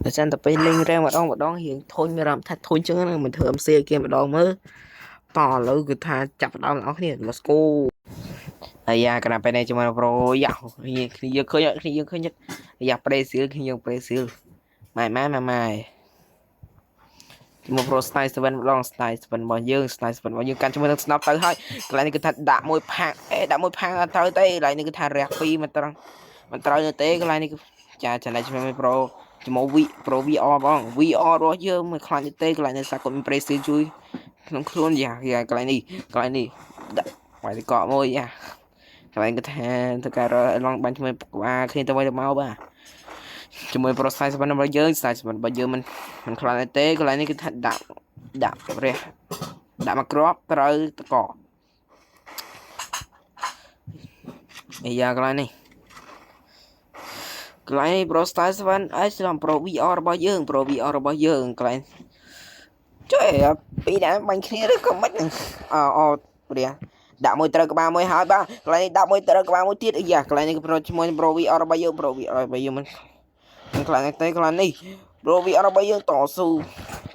បើសិនតែពេលលេង rank ម្ដងម្ដងរៀងធុញមានអារម្មណ៍ថាធុញចឹងណាមិនធ្វើ MC ឲ្យគេម្ដងមើលតឥឡូវគឺថាចាប់ផ្ដើមទាំងអស់គ្នា Let's go អាយ៉ាកណ្ដាពេលនេះជាមួយ Pro យ៉ាគ្នាយើងឃើញគ្នាយើងឃើញយ៉ាប្រេស៊ីលគ្នាយើងប្រេស៊ីលម៉ែម៉ែម៉ែម៉ែជាមួយ Pro Style 7ម្ដង Style 7របស់យើង Style 7របស់យើងកាន់ជាមួយនឹងស្នប់ទៅហើយកន្លែងនេះគឺថាដាក់មួយផាំងអេដាក់មួយផាំងអត់ត្រូវទេកន្លែងនេះគឺថារះពីរមិនត្រង់មិនត្រូវនោះទេកន្លែងនេះគឺចាចំណែកជាមួយ Pro ជាមួយ V Pro VR បង VR របស់យើងមិនខ្លាចទេកន្លែងនេះសាគាត់មាន Brazil ជួយក្នុងខ្លួនយ៉ាយ៉ាកន្លែងនេះកន្លែងនេះដាក់វាយកកមួយយ៉ាកន្លែងគឺថាធ្វើការឡងបាញ់ជាមួយក្បាលគ្នាទៅវិញទៅមកបាទជាមួយ Pro Style 7របស់យើង Style 7របស់យើងមិនមិនខ្លាចទេកន្លែងនេះគឺថាដាក់ដាក់រះដាក់មកគ្រាប់ត្រូវតកអាយ៉ាកន្លែងនេះកន្លែងនេះ Pro Style 7អីស្លំ Pro VR របស់យើង Pro VR របស់យើងកន្លែងជួយពីរនាក់បាញ់គ្នាឬក៏មិនហ្នឹងអអូព្រះដាក់មួយត្រូវក្បាលមួយហើយបាទកន្លែងនេះដាក់មួយត្រូវក្បាលមួយទៀតអាយ៉ាកន្លែងនេះគឺ Pro ជាមួយ Pro VR របស់យើង Pro VR របស់យើងមិនមិនខ្លាចទេកន្លែងនេះ Pro VR របស់យើងតស៊ូ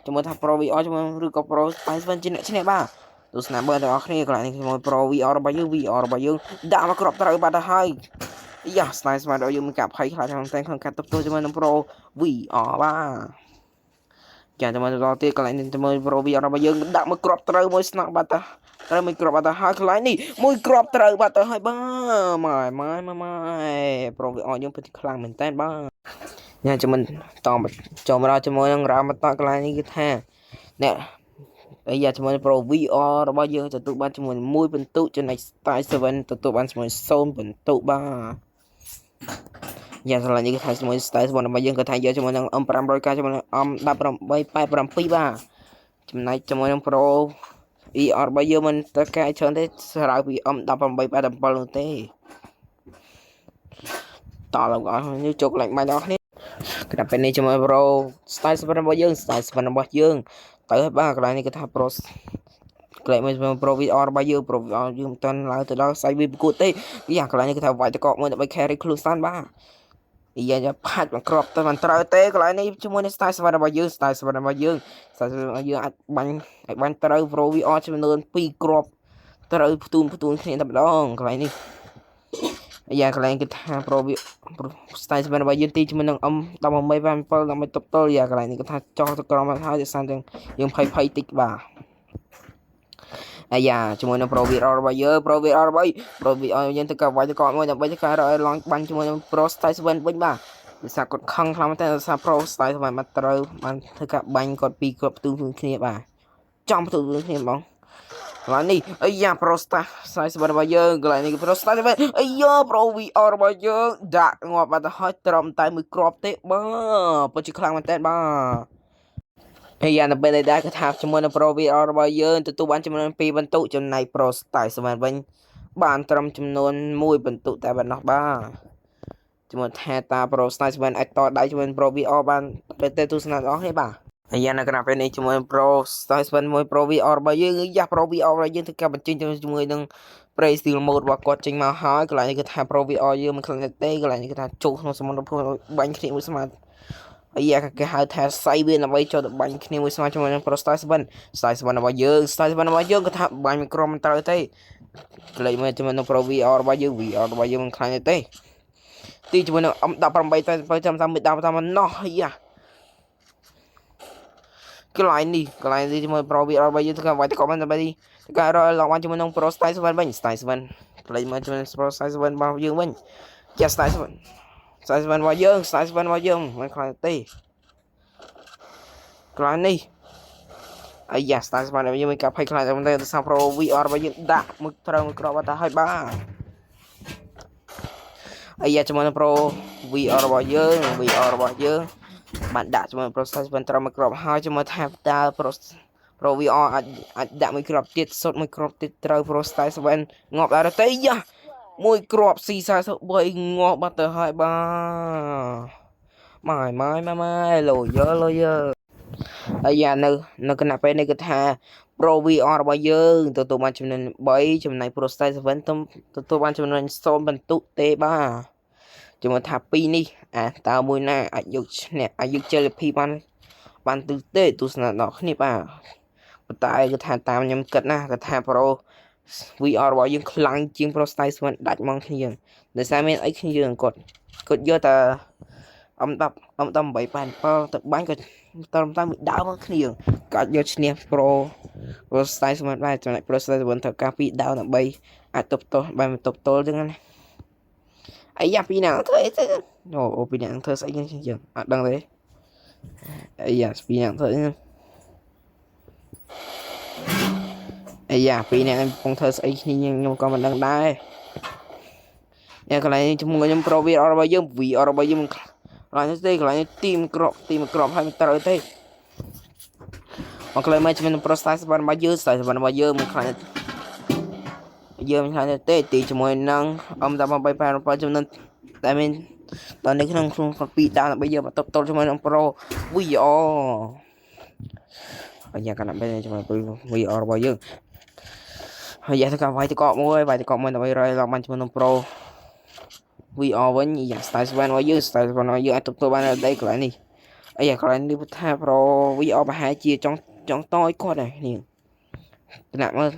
ជាមួយថា Pro VR ជាមួយឬក៏ Pro Style 7ជាអ្នកឈ្នះបាទទស្សនាមើលទាំងអស់គ្នាកន្លែងនេះជាមួយ Pro VR របស់យើង VR របស់យើងដាក់មកគ្រាប់ត្រូវបាត់ទៅហើយយ៉ាស្នៃស្មានដល់យើងមានការភ័យខ្លាចខ្លាំងតែក្នុងការទប់ទល់ជាមួយនឹង Pro VR បាទចាទៅមើលដល់ទៀតកន្លែងនេះទៅមើល Pro VR របស់យើងដាក់មួយគ្រាប់ត្រូវមួយស្នាក់បាត់ទៅត្រូវមួយគ្រាប់បាត់ទៅហើយកន្លែងនេះមួយគ្រាប់ត្រូវបាត់ទៅហើយបាទម៉ែម៉ែម៉ែម៉ែ Pro VR យើងពិតជាខ្លាំងមែនតើបាទញ៉ាចាំមិនតចូលមកដល់ជាមួយនឹងរ៉ាមកតកន្លែងនេះគឺថាអ្នកអាយ៉ាជាមួយ Pro VR របស់យើងទទួលបានជាមួយមួយពិន្ទុចំណែក Style 7ទទួលបានជាមួយ0ពិន្ទុបាទយ៉ាស្រឡាញ់នេះគឺថាជាមួយ Style 7របស់យើងក៏ថាយកជាមួយនឹង M500K ជាមួយនឹង M1887 បាទចំណែកជាមួយនឹង Pro VR របស់យើងមិនត្រូវការច្រើនទេស្រាវពី M1887 នោះទេតោះលោកអស់នេះចូលកន្លែងបាញ់ដល់គ្នាក្តាប់ពេលនេះជាមួយ Pro Style 7របស់យើង Style 7របស់យើងទៅហើយបាទកន្លែងនេះគឺថា Pro កន្លែងមួយ Pro VR របស់យើង Pro VR យើងមិនទាន់ឡើងទៅដល់ខ្សែវាប្រកួតទេយ៉ាកន្លែងនេះគឺថាវាយតកកមួយដើម្បី carry ខ្លួនសិនបាទយ៉ាផាច់មកគ្រាប់ទៅមិនត្រូវទេកន្លែងនេះជាមួយនឹង Style 7របស់យើង Style 7របស់យើង Style 7របស់យើងអាចបាញ់អាចបាញ់ត្រូវ Pro VR ចំនួន2គ្រាប់ត្រូវផ្ទូនផ្ទូនគ្នាតែម្ដងកន្លែងនេះយ៉ាកន្លែងគឺថា Pro V Style 7របស់យើងទីជាមួយនឹង M 1887ដើម្បីទប់ទល់យ៉ាកន្លែងនេះគឺថាចោះទៅក្រោមហើយដោយសារទាំងយើងភ័យភ័យតិចបាទអាយ៉ាជាមួយនឹង Pro VR របស់យើង Pro VR របស់ Pro VR យើងទៅកាវាយទៅកមួយដើម្បីទៅការឲ្យឡងបាញ់ជាមួយនឹង Pro Style 7វិញបាទដោយសារគាត់ខឹងខ្លាំងមែនតើដោយសារ Pro Style 7បានត្រូវបានធ្វើការបាញ់គាត់ពីរគ្រាប់ផ្ទុះគ្នាបាទចំផ្ទុះគ្នាហ្មងកន្លែងនេះអាយ៉ា Pro Style 7របស់យើងកន្លែងនេះ Pro Style 7អាយ៉ា Pro VR របស់យើងដាក់ងាប់បាត់ទៅហើយត្រឹមតែមួយគ្រាប់ទេបាទពិតជាខ្លាំងមែនតើបាទហើយយ៉ាងទៅពេលដែរគឺថាជាមួយនឹង Pro VR របស់យើងទទួលបានចំនួន2បន្ទុកចំណែក Pro Style 7វិញបានត្រឹមចំនួន1បន្ទុកតែប៉ុណ្ណោះបាទជាមួយថាតា Pro Style 7អាចតដៃជាមួយ Pro VR បានទៅទស្សនាទាំងអស់គ្នាបាទហើយយ៉ាងនៅក្រៅពេលនេះជាមួយ Pro Style 7មួយ Pro VR របស់យើងយ៉ា Pro VR របស់យើងធ្វើការបញ្ចេញជាមួយនឹង Pre Steel Mode របស់គាត់ចេញមកហើយកន្លែងនេះគឺថា Pro VR យើងមិនខ្លាំងទេកន្លែងនេះគឺថាចូលក្នុងសមត្ថភូមិបាញ់គ្នាមួយស្មាហើយយ៉ាគេហៅថាសៃវាដើម្បីចូលទៅបាញ់គ្នាមួយស្មាជាមួយនឹង Pro Style 7 Style 7របស់យើង Style 7របស់យើងគឺថាបាញ់មួយក្រុមមិនត្រូវទេកលេចមើលជាមួយនឹង Pro VR របស់យើង VR របស់យើងមិនខ្លាំងទេទីជាមួយនឹង M18 ទៅចាំតាមមួយតាមតាមណោះយ៉ាកន្លែងនេះកន្លែងនេះជាមួយ Pro VR របស់យើងធ្វើការវាយទៅក៏បានដើម្បីធ្វើការរកឡងបានជាមួយនឹង Pro Style 7វិញ Style 7កន្លែងមើលជាមួយនឹង Pro Style 7របស់យើងវិញចា Style 7 Style 7របស់យើង Style 7របស់យើងមិនខ្លាចទេកន្លែងនេះអាយ៉ា Style 7របស់យើងមានការភ័យខ្លាចតែតែសារ Pro VR របស់យើងដាក់មួយត្រូវមួយគ្រាប់បាត់ទៅហើយបាទអាយ៉ាជាមួយនឹង Pro VR របស់យើង VR របស់យើងបានដាក់ជាមួយ Pro Style 7ត្រូវមួយគ្រាប់ហើយជាមួយថាតើ Pro VR អាចអាចដាក់មួយគ្រាប់ទៀតសុទ្ធមួយគ្រាប់ទៀតត្រូវ Pro Style 7ងាប់ដែរទេយ៉ាមួយគ្រាប់ C43 ងាប់បាត់ទៅហើយបាទម៉ែម៉ែម៉ែម៉ែលយលយហើយយ៉ានៅនៅគណៈពេលនេះគឺថា Pro VR របស់យើងទទួលបានចំនួន3ចំណែក Pro Style 7ទទួលបានចំនួន0បន្ទុកទេបាទ ចាំមើលថាពីរនេះអាតើមួយណាអាចយកឈ្នះអាចយកជ័យលាភីបានបានទិទេទស្សនាដល់គ្នាបាទប៉ុន្តែគឺថាតាមខ្ញុំគិតណាគឺថា Pro VR របស់យើងខ្លាំងជាង Pro Style 7ដាច់ហ្មងគ្នាយើងដោយសារមានអីគ្នាយើងគាត់គាត់យកតែ M10 M18 87ទៅបាញ់ក៏ត្រឹមតែមួយដើមគ្នាយើងក៏អាចយកឈ្នះ Pro Style 7ដែរចំណែក Pro Style 7ត្រូវការពីរដើមដើម្បីអាចទប់ទល់បានទប់ទល់ចឹងណាអាយ៉ាពីរណាធ្វើអីទៅអូអូពីរណាធ្វើស្អីយើងអត់ដឹងទេអាយ៉ាពីរណាធ្វើអីអាយ៉ាពីរណាកំពុងធ្វើស្អីគ្នាខ្ញុំក៏មិនដឹងដែរញ៉ាកន្លែងជាមួយខ្ញុំ Pro VR របស់យើង VR របស់យើងមិនកន្លែងនេះទេកន្លែងនេះទីមក្របទីមក្របហើយមិនត្រូវទេមកកន្លែងមកជាមួយនឹង Pro Style 7របស់យើង Style 7របស់យើងមិនខ្លាចយើងមិនខ្លាចទេទីជាមួយនឹង M1887 ចំនួនតែមានតនេះក្នុងក្នុងពីរដាវដើម្បីយកមកតបទល់ជាមួយនឹង Pro VR ហើយយ៉ាងកណ្ដាលបែជាមួយ VR របស់យើងហើយយ៉ាទៅការវាយតកមួយវាយតកមួយដើម្បីរយឡើងបានជាមួយនឹង Pro VR វិញយ៉ាង Style 7របស់យើង Style 7របស់យើងអាចទប់ទល់បាននៅដីកន្លែងនេះអីយ៉ាកន្លែងនេះថា Pro VR ប្រហែលជាចង់ចង់តឲ្យគាត់ដែរនេះថ្នាក់មើល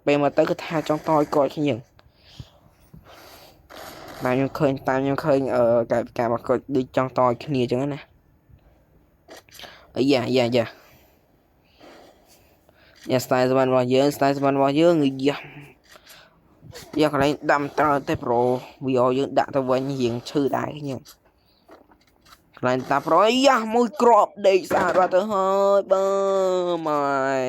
ពេលមកទៅគឺថាចង់តឲ្យគាត់គ្នាតាមខ្ញុំឃើញតាមខ្ញុំឃើញអឺកាយការរបស់គាត់ដូចចង់តឲ្យគ្នាអញ្ចឹងណាអាយ៉ាយ៉ាយ៉ាយ៉ា style 7របស់យើង style 7របស់យើងយ៉ាយ៉ាកន្លែងដាំត្រូវតែ Pro VR យើងដាក់ទៅវិញរៀងឈឺដែរខ្ញុំកន្លែងតា Pro យ៉ាមួយគ្រាប់ដេកស្អាតបាត់ទៅហើយបើម៉ាយ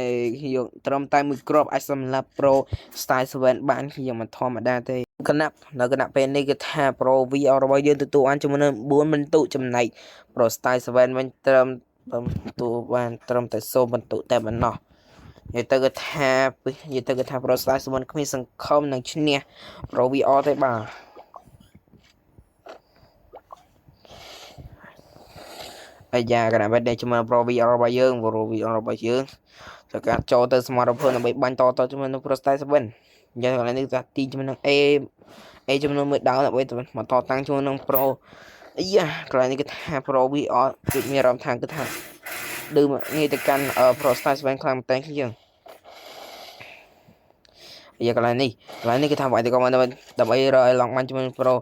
យើងត្រឹមតែមួយគ្រាប់អាចសម្រាប់ Pro Style 7បានខ្ញុំមិនធម្មតាទេគណៈនៅគណៈពេលនេះគឺថា Pro VR របស់យើងទទួលបានចំនួន4ពិន្ទុចំណែក Pro Style 7វិញត្រឹមទទួលបានត្រឹមតែ0ពិន្ទុតែប៉ុណ្ណោះនិយាយទៅគឺថានិយាយទៅគឺថា Pro Style 7គ្មានសង្ឃឹមនឹងឈ្នះ Pro VR ទេបាទអាយ៉ាកណៈបែរជាមួយ Pro VR របស់យើង Pro VR របស់យើងត្រូវការចូលទៅសមរភូមិដើម្បីបាញ់តទៅជាមួយនឹង Pro Style 7យ៉ាងកន្លែងនេះថាទីជាមួយនឹង A A ចំនួនមួយដើមដើម្បីមកតតាំងជាមួយនឹង Pro អាយ៉ាកន្លែងនេះគឺថា Pro VR គឺមានអារម្មណ៍ថាគឺថាឌឺងាយទៅកាន់ Pro Style 7ខ្លាំងមែនតើយើងយ៉ាកន្លែងនេះកន្លែងនេះគឺថាវាយទៅក៏មកដើម្បីរកឲ្យឡងបានជាមួយនឹង Pro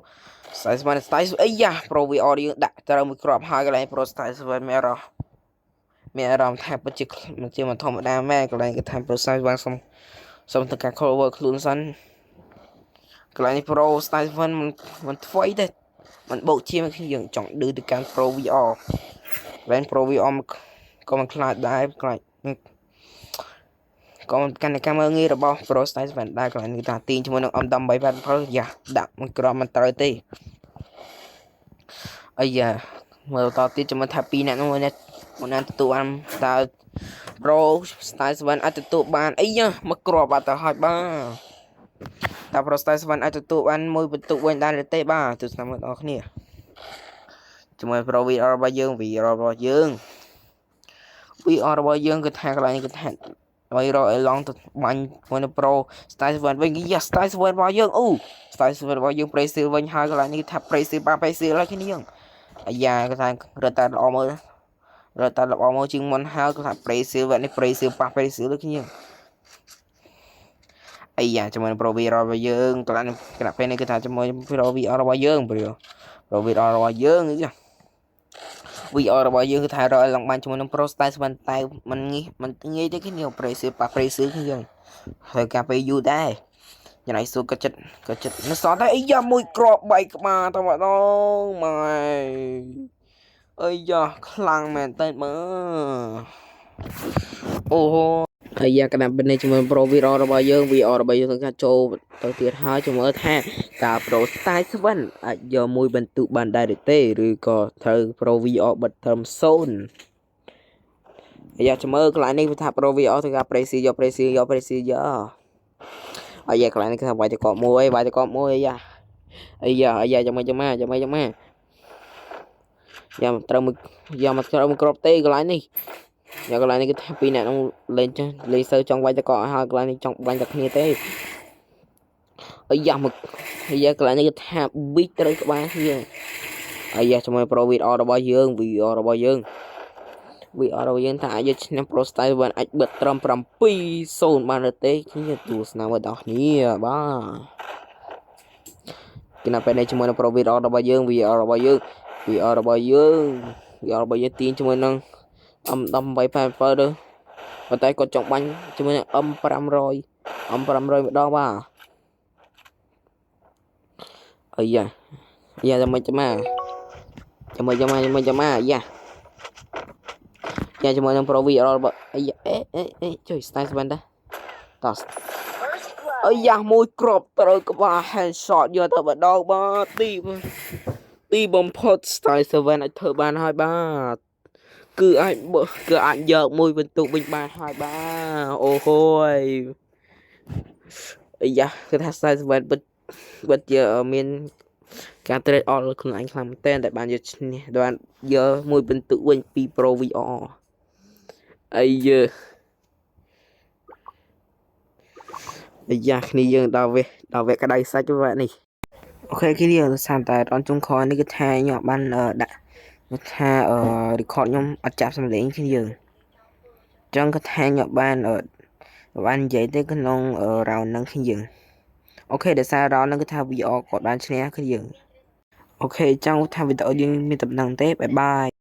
Style 7 Style អីយ៉ា Pro VR យើងដាក់ត្រូវមួយគ្រាប់ហើយកន្លែង Pro Style 7មានអារម្មណ៍មានអារម្មណ៍ថាពិតជាមិនជាមិនធម្មតាមែនកន្លែងគឺថា Pro Style 7សុំសុំធ្វើការ cover ខ្លួនសិនកន្លែងនេះ Pro Style 7មិនមិនថ្វីទេមិនបោកជាងយើងចង់ឌឺទៅកាន់ Pro VR កន្លែង Pro VR ក៏មិនខ្លាចដែរខ្លាចក៏មិនកាន់តែការមើលងាយរបស់ Pro Style 7ដែរកន្លែងនេះថាទាញជាមួយនឹង M1887 យ៉ាដាក់មិនក្រមិនត្រូវទេអាយ៉ាមើលតទៀតចាំមើលថាពីរអ្នកនោះមួយអ្នកមួយណាទទួលបានតើ Pro Style 7អាចទទួលបានអីយ៉ាមកគ្រាប់បាត់ទៅហើយបាទតើ Pro Style 7អាចទទួលបានមួយបន្ទុកវិញដែរឬទេបាទទស្សនាមើលដល់គ្នាជាមួយ Pro VR របស់យើង VR របស់យើង VR របស់យើងគឺថាកន្លែងនេះគឺថាដើម្បីរកឲ្យឡងទៅបាញ់មួយនៅ Pro Style 7វិញយ៉ា Style 7របស់យើងអូ Style 7របស់យើង Brazil វិញហើយកន្លែងនេះថា Brazil បាទ Brazil ហើយគ្នាយើងអាយ៉ាគេថារត់តែល្អមើលរត់តែល្អមើលជាងមុនហើយគេថា Brazil នេះ Brazil ប៉ះ Brazil ដូចគ្នាអាយ៉ាជាមួយនឹង Pro VR របស់យើងកន្លែងគណៈពេលនេះគឺថាជាមួយ Pro VR របស់យើង Pro VR របស់យើងនេះ VR របស់យើងគឺថារកឲ្យឡើងបានជាមួយនឹង Pro Style 7តែมันងាយมันងាយទេគ្នា Brazil ប៉ះ Brazil គ្នាយើងហើយការពេលយូរដែរយ៉ាងណៃសួរក៏ចិត្តក៏ចិត្តនៅសល់តែអីយ៉ាមួយគ្រាប់បែកក្បាលតែម្ដងម៉ែអីយ៉ាខ្លាំងមែនតើមើលអូហូហើយយ៉ាកណ្ដាប់នេះជាមួយ Pro VR របស់យើង VR របស់យើងត្រូវការចូលទៅទៀតហើយចាំមើលថាតើ Pro Style 7អាចយកមួយបន្ទុកបានដែរឬទេឬក៏ត្រូវ Pro VR បិទត្រឹម0យ៉ាចាំមើលកន្លែងនេះវាថា Pro VR ត្រូវការ Prezi យក Prezi យក Prezi យកអាយ៉ាកន្លែងនេះគឺថាវាយទៅកប់មួយវាយទៅកប់មួយអាយ៉ាអាយ៉ាអាយ៉ាចាំមើលចាំមកចាំមើលចាំមកយ៉ាមិនត្រូវមួយយ៉ាមិនត្រូវមួយគ្រាប់ទេកន្លែងនេះយ៉ាកន្លែងនេះគឺថាពីរអ្នកនោះលេងចេះលេងសូវចង់វាយតកហើយកន្លែងនេះចង់បាញ់តែគ្នាទេ អាយ៉ាមកអាយ៉ាកន្លែងនេះគឺថាប៊ីកត្រូវក្បាលគ្នាអាយ៉ាជាមួយ Pro VR របស់យើង VR របស់យើង VR របស់យើងថាអាចយកឈ្នះ Pro Style បានអាចបិទត្រឹម7-0បានឬទេខ្ញុំទស្សនាមើលដល់គ្នាបាទគណៈពេលនេះជាមួយនឹង Pro VR របស់យើង VR របស់យើង VR របស់យើង VR របស់យើងទាញជាមួយនឹង M1887 ទៅប៉ុន្តែគាត់ចង់បាញ់ជាមួយនឹង M500 M500 ម្ដងបាទអាយ៉ាយ៉ាចាំមិនចាំមកចាំមិនចាំមកចាំមិនចាំមកយ៉ាយ៉ាជាមួយនឹង Pro VR របស់អាយ៉ាអេអេអេជួយ style ស្បានតាតោះ First អា blood. យ៉ាមួយគ្រាប់ត្រូវក្បាល headshot យកទៅម្ដងបាទទីទីបំផុត style 7អាចធ្វើបានហើយបាទគឺអាចបើគឺអាចយកមួយបន្ទុកវិញបានហើយបាទអូហូយអាយ៉ាគឺថា style 7ពិតពិតជាមានការត្រេកអរលើខ្លួនឯងខ្លាំងមែនទែនដែលបានយកឈ្នះបានយកមួយបន្ទុកវិញពី Pro VR អីយើអាយ៉ាគ្នាយើងដល់វេដល់វគ្គក្តៅសាច់វគ្គនេះ OK គ្នាដោយសារតែដល់ចុងក្រោយនេះគឺថាខ្ញុំអត់បានដាក់គឺថាអឺ record ខ្ញុំអត់ចាប់សំឡេងគ្នាយើងអញ្ចឹងគឺថាខ្ញុំអត់បានបាននិយាយទេក្នុង round ហ្នឹងគ្នាយើង OK ដោយសារ round ហ្នឹងគឺថា VR គាត់បានឈ្នះគ្នាយើង OK អញ្ចឹងថាវីដេអូយើងមានតែប៉ុណ្ណឹងទេ bye bye.